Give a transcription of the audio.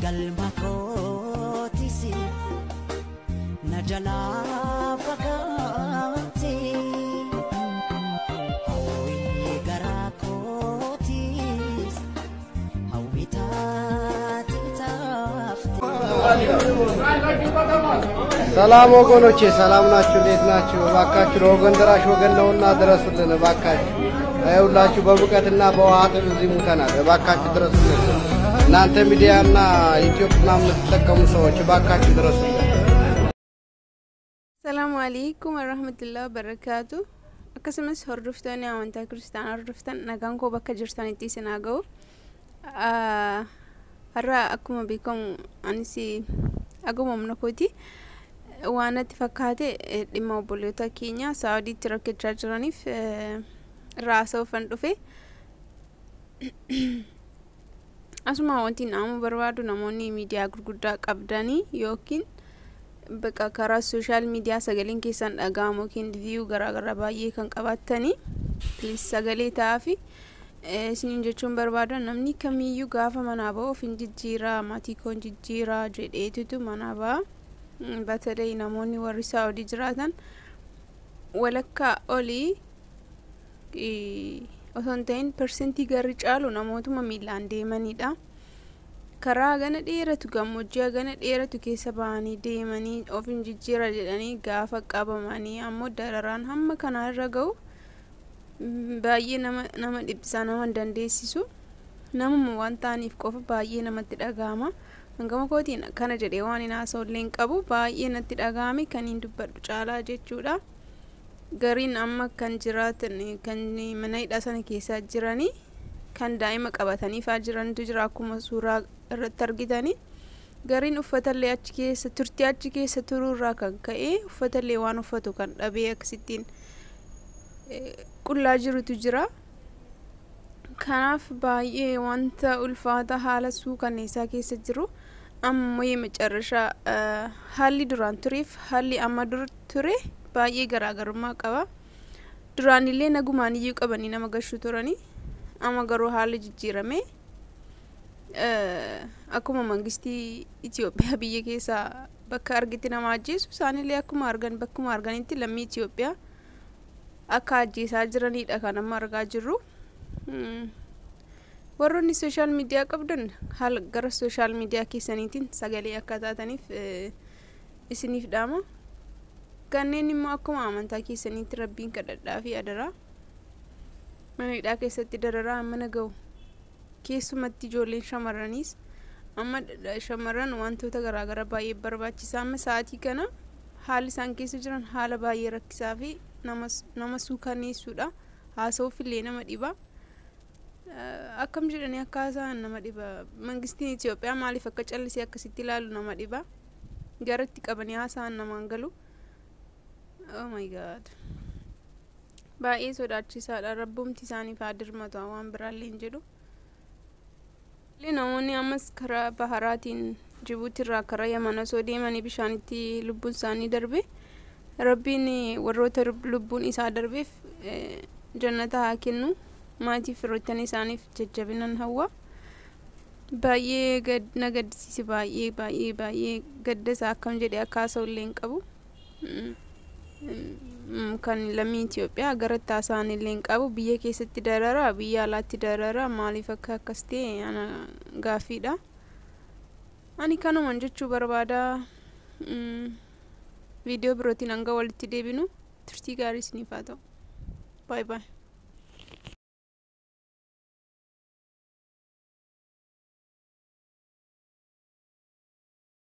Galma kootis na jalaa fagaate, hawwii garaa kootis hawwii taate taafte. ሰላም ወገኖቼ፣ ሰላም ናችሁ? እንዴት ናችሁ? እባካችሁ ለወገን ደራሽ ወገን ነውና ድረሱልን። እባካችሁ ይኸውላችሁ በሙቀትና በውሃ ጥም እዚህ ሙተናል። እባካችሁ ድረሱልን። እናንተ ሚዲያና ኢትዮጵያ ምናምን የምትጠቀሙ ሰዎች እባካችሁ ድረሱልን። Asalaamu alaikum warahmatullahi wabarakaatu. Akkasumas hordoftoonni amantaa kiristaanaa hordoftan, nagaan koo bakka jirtanitti isin haa ga'u. Har'a akkuma beekamu anis aguma humna kooti waan natti fakkaate dhimma obboleota keenya Saawudiitti rakkachaa jiraniif irraa haasa'uufan dhufe. Asuma wanti naamuu barbaadu, namoonni miidiyaa gurguddaa qabdanii yookiin bakka karaa social media sagaleen keessan dhaga'amu yookiin view garaagaraa baay'ee kan qabaattanii, please sagalee ta'aafi isiniin jechuun barbaada. Namni kamiyyuu gaafa manaa ba'u of hin jijjiiraa, maatii koo hin jijjiiraa jedheetutu manaa ba'a. Batalee namoonni warri Saawudii jiraatan walakkaa olii osoo hin ta'in persentii garri caalu namootuma miilaan deemanidha. Karaa gana dheeratu, gammoojjii gana dheeratu keessa ba'anii deemanii of hin jijjiira jedhanii gaafa qabamanii ammoo dararaan hamma kanaa irra ga'u baay'ee nama dhiphisaa, nama hin dandeessisu. Namuma waan ta'aniif qofa baay'ee namatti dhaga'ama. Hangama kootiin kana jedhee waan hin haasa'ullee hin qabu, baay'ee natti dhaga'ame kan hin dubbadhu caalaa jechuudha. Gariin amma kan jiraatan, kan mana hidhaa sana keessa jiranii, kan daa'ima qabatanii faa jirantu jira akkuma suuraa irratti argitanii. Gariin uffatallee achi keessa turtii achi keessa turuurraa kan ka'e uffatallee waan uffatu kan dhabee akkasittiin qullaa jirutu jira. Kanaaf baay'ee wanta ulfaata haala suukanneessaa keessa jiru. Amma የመጨረሻ haalli duraan tureef haalli amma dur ture baay'ee garaagarummaa qaba. Duraanillee nagumaan iyyuu qabanii nama gashuu turanii, amma garuu haalli jijjiirame. Akkuma mangistii Itoophiyaa biyya keessaa bakka argitti nama ajjeesu, isaanillee akkuma argan bakkuma arganitti lammii Itoophiyaa akka ajjeesaa jiranidha kan amma argaa jirru. Warroonni social media qabdan haala gara social media keessaniitiin sagalee akka taataniif isiniif dhaama. Kanneen immoo akkuma amantaa keessaniitti rabbiin kadhadhaa fi adaraa. Mana hidhaa keessatti dararaa mana ga'u. Keessumatti ijoolleen shamarraniis, amma shamarran wantoota garaagaraa baay'ee barbaachisaa. Amma sa'aatii kana haalli isaan keessa jiran haala baay'ee rakkisaa fi nama suukaneessuudha. Haasa'uuf illee nama dhiba. Akkam jedhanii akka haasa'an nama dhiba. Mangistiin Itoophiyaa maaliif akka callisee akkasitti ilaalu nama dhiba. Garatti qabanii haasa'an namaan galu. Oh my God. Baay'ee sodaachisaadha. Rabbumti isaaniif haa dirmatu, waan biraallee hin jedhu. Namoonni ammas karaa baharaatiin Jibuutirraa karaa Yaman osoo deemanii bishaanitti lubbuun isaanii darbe, rabbiin warroota lubbuun isaa darbeef jannata haa kennu. Maatii firoottan isaaniif jajjabinan hawwa. Baay'ee na gaddisiise, baay'ee baay'ee baay'ee gadda isaa akkam jedhee akka haasa'ullee hin qabu. Kan lammii Itoophiyaa garatti haasa'an illee hin qabu. Biyya keessatti dararaa, biyya alaatti dararaa, maaliif akka akkas ta'e ana gaaffiidha. Ani kanuman jechuu barbaada. Viidiyoo birootiin hanga walitti deebinu turtii gaarii isiniif haa ta'u. Bye bye.